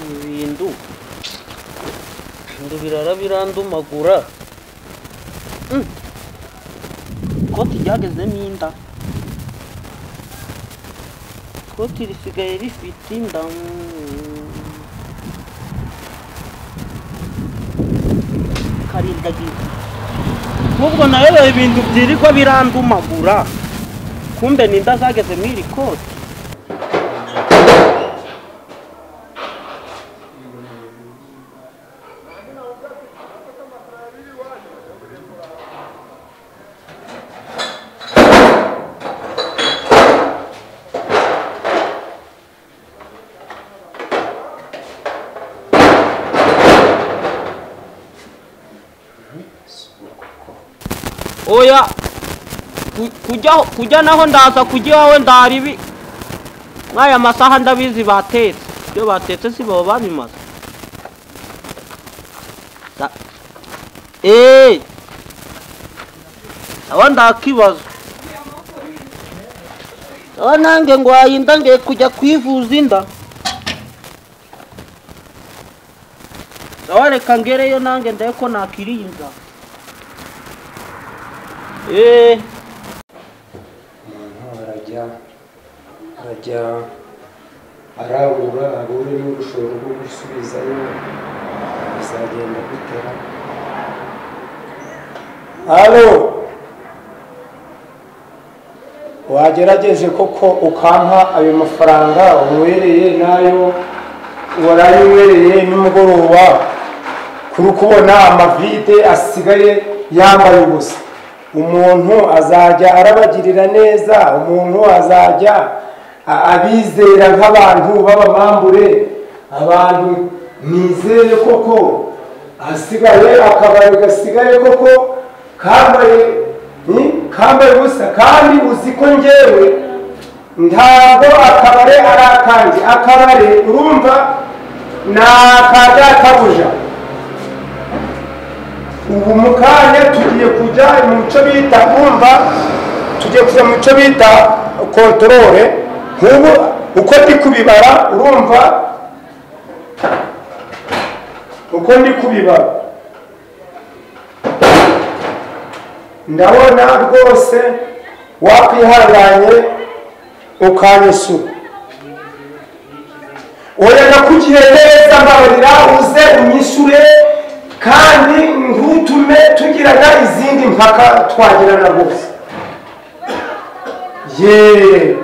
Ibintu birara birandumagura. Ikoti ryagezemo inda. Ikoti risigaye rifite inda. Karindagira. Nk'ubwo nayo ibintu byirirwa birandumagura. Kumbe ni inda zageze muri iri koti. Oya kujya naho ndaza kujya iwawe ndari ibi nk'aya masaha ndabizi batetse ibyo batetse si baba babimaze. Aba ndakibazo aba nange ngwaye inda ngiye kujya kwivuza inda. Sawa reka ngereyo nange ndaye ko nakiriye inzara. Umuntu arajya arabura abure n'urushoro rwo gusubizayo bizagenda gutera. Alo, wagerageje koko ukampa ayo mafaranga unywereye nayo waraye unywereye nimugoroba kuri kubona amavide asigaye yambaye ubusa. Umuntu azajya arabagirira neza, umuntu azajya abizera nk'abantu b'abamambure, abantu nizere koko asigaye akabari gasigaye koko kambaye ubusa. Kandi uzi ko njyewe ntabwo akabare ari akanjye, akabare urumva ni akadatabuja. Ubu mu kanya tugiye kujya mu cyo bita umva, tugiye kujya mu cyo bita kontorore. Nk'ubu uko ndi kubibara urumva uko ndi kubibara ndabona rwose wakwihanganye ukanyishyura. Oya nakugiye neza mbabarira uze unyishyure kandi ntutume tugirana izindi mpaka twagirana rwose. Ye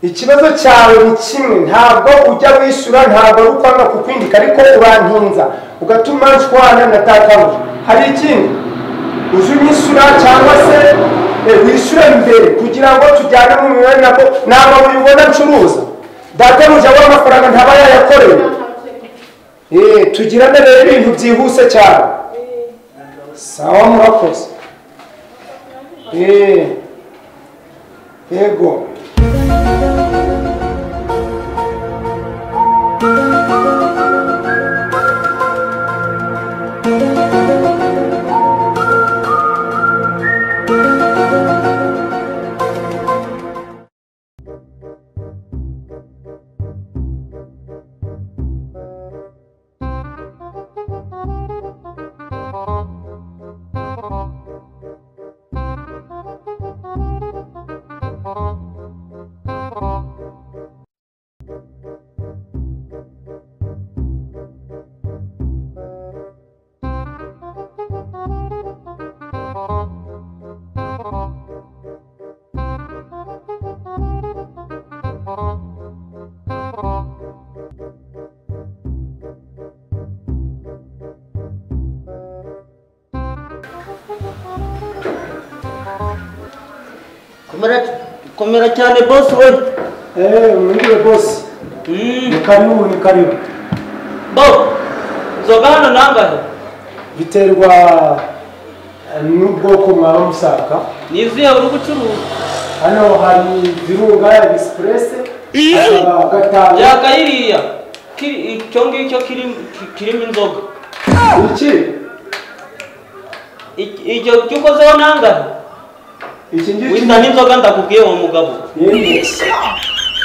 ikibazo cyawe ni kimwe, ntabwo ujya wishyura, ntabwo ari ukwanga kukwindika, ariko urantinza ugatuma nshwana na databuja. Hari ikindi uzi unyishyura cyangwa se wishyure mbere kugira ngo tujyane mu mibare, nako ntabwo ubibona ncuruza. Databuja w'amafaranga ntaba yayakoreye. Tugirane rero ibintu byihuse cyane. Sawa murakoze. Yego. Komera cyane boss we. Mwiriwe boss. Ni karibu, ni karibu. Bo, inzoga hano nangahe? Biterwa n'ubwoko mwaba mushaka. Ni izihe uri gucuruza? Hano hari Virunga Express, hakaba gatanu. Yakayiriya. Icyo ngicyo kirimo inzoga. Iki? Icyo cyukozeho nangahe? Iki ngiki wita n'inzoga ndakubwiye uwo mugabo.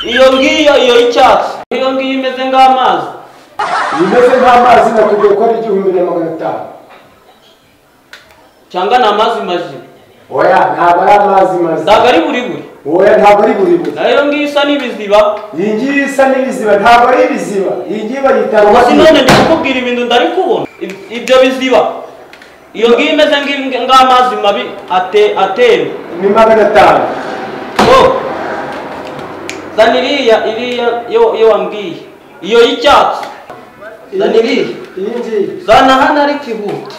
Iyo ngiyo iyo y'icyatsi. Iyo ngiyo imeze nk'amazi. Imeze nk'amazi nakubwiye ko ari 1500. Cyangwa ni amazi mazima? Oya, ntabwo ari amazi mazima. Ntabwo ari buri buri. Oya, ntabwo ari buri buri. Nayo ngiyo isa n'ibiziba. Iyi ngiyi isa n'ibiziba, ntabwo ari ibiziba. Iyi ngiyi bayita ruhasi. None ndi kukubwira ibintu ndari kubona. Ibyo biziba. Iyo ngiyo imeze nk'amazi mabi atemba. Ni 500. Oh. Zana iriya yo wambwiye. Iyo y'icyatsi. Zana iriya. Iyi ngiyi. Zana hano ariko ihute.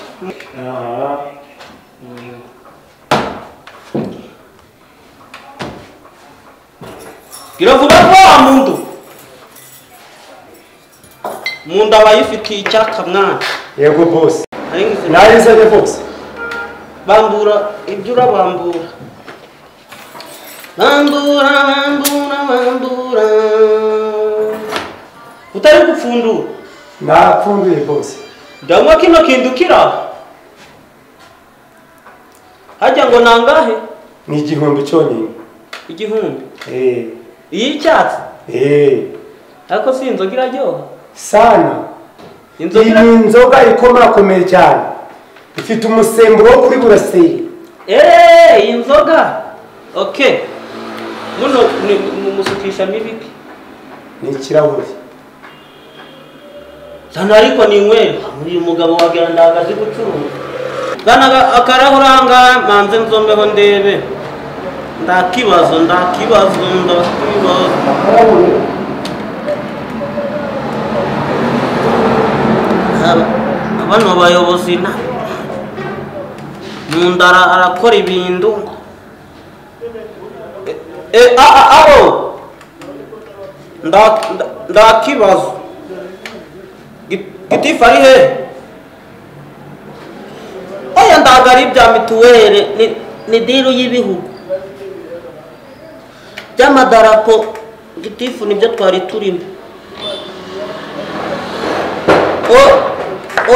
Gira vuba vuba mundu. Mundu aba yifitiye icyaka mwana. Yego boss. Nayizanye boss. Bambura ibyo urabambura. Bambura bambura bambura. Utari gupfundura? Napfunduye boss. Ndanywa kino kintu kira. Hajya ngo nangahe? Ni 1000 cyonyine. 1000? Eh. Iyi cyatsi? Eh. Ariko si inzoga iraryoha? Sana. Inzoga ni inzoga ikomakomeye cyane. Ifite umusemburo wo kuri buraseri. Eh, inzoga. Okay. Muno musukisha mibiki. Ni ikirahuri. Sana ariko ni inywera. Uyu mugabo wagira ndagazi gucuruza. Zana akarahuranga manze nzombeho ndebe. Ndakibazo ndakibazo ndakibazo. Abano bayobozi na mundara arakora ibintu. Abo ndakibazo. Gitifu ari he? Oya ndagari ibya mituweli ni diru y'ibihugu by'amadarapo. Gitifu nibyo twari turimo.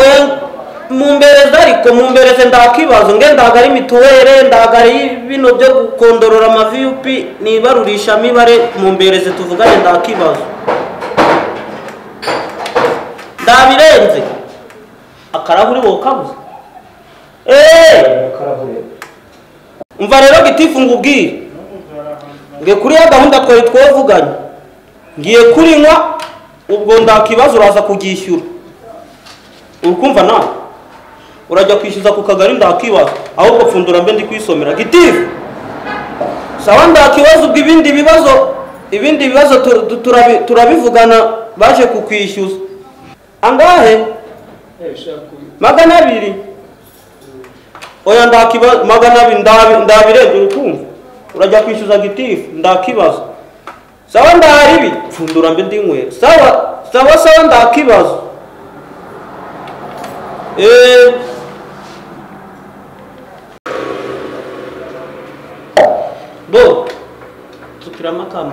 Oya mumbereze ariko mumbereze ndakibazo nge ndagari mituweli ndagari bino byo gukondorora ama VUP nibarurisha mibare mumbereze tuvugane ndakibazo. Ndabirenze akarahuri wokabuze. Umva rero gitifu ngubwire nge kuri ya gahunda twari twavuganye ngiye kurinywa ubwo ndakibazo uraza kugishyura. Urukumva nawe urajya kwishyuza ku kagari ndakibazo ahubwo pfundura mbe ndi kwisomera. Gitifu sawa ndakibazo ubwo ibindi bibazo turabivugana baje kukwishyuza. Angahe? 200. Oya ndakibazo 200 ndabirenze urukumva. Urajya kwishyuza gitifu ndakibazo. Sawa ndaharibi pfundura mbe ndinywera. Sawa sawa sawa ndakibazo. Bo zukiramo aka 200.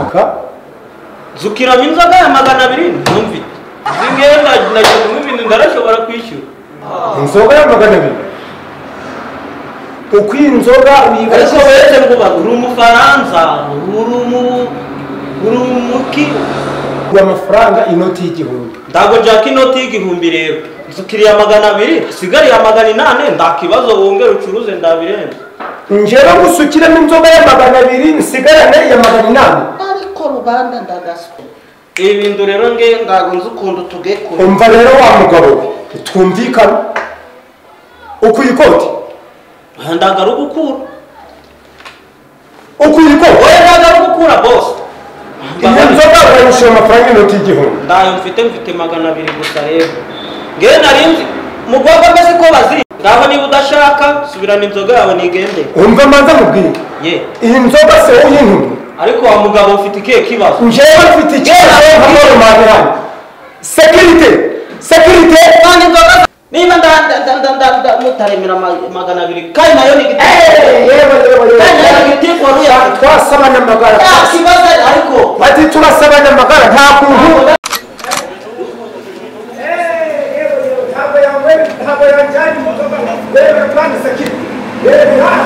Aka? Zukiramo inzoga ya 200 ntumvite. Zingenda naje kunywa ibintu ndarashobora kwishyura. Inzoga ya 200. Uko inzoga uyigariko wese ngo uri umufaransa uri umuki amafaranga inoti y'igihumbi. Ndago jack inoti y'igihumbi rero. Nzukiriya 200 sigariye 800 ndakibazo wongera ucuruze ndabirenze. Njero gusukiramo inzoga ya 200 nsigarane ya 800. Ariko rubanda ndagaswe. Ibintu rero nge ndago nzukundu tugekure. Umva rero wa mugabo twumvikana. Ukuye ikoti. Ndagarugukura. Ukuye ikoti. Oya ndagarugukura boss. Iyo nzoga urayishyura amafaranga inoti y'igihumbi. Ndayo mfite 200 gusa rero. Nge narinzi mugomba mbese ko bazi. Ngaho niba udashaka subirana inzoga yawe nigende. Umva manza mubwire. Ye. Iyi nzoga se uyintumye. Ariko wa mugabo ufite ikihe kibazo? Njyewe mfite ikibazo nk'amahoro hano. Security. Security. Kandi inzoga niba nda mutaremera 200 kandi nayo ni giti. Yewe. Kandi nayo giti waruya. Twasabana amagara. Kibazo ariko bati turasabana amagara nta kuntu. Ntabwo yanjyanye imodoka. Reba kandi sakiri. Reba hano.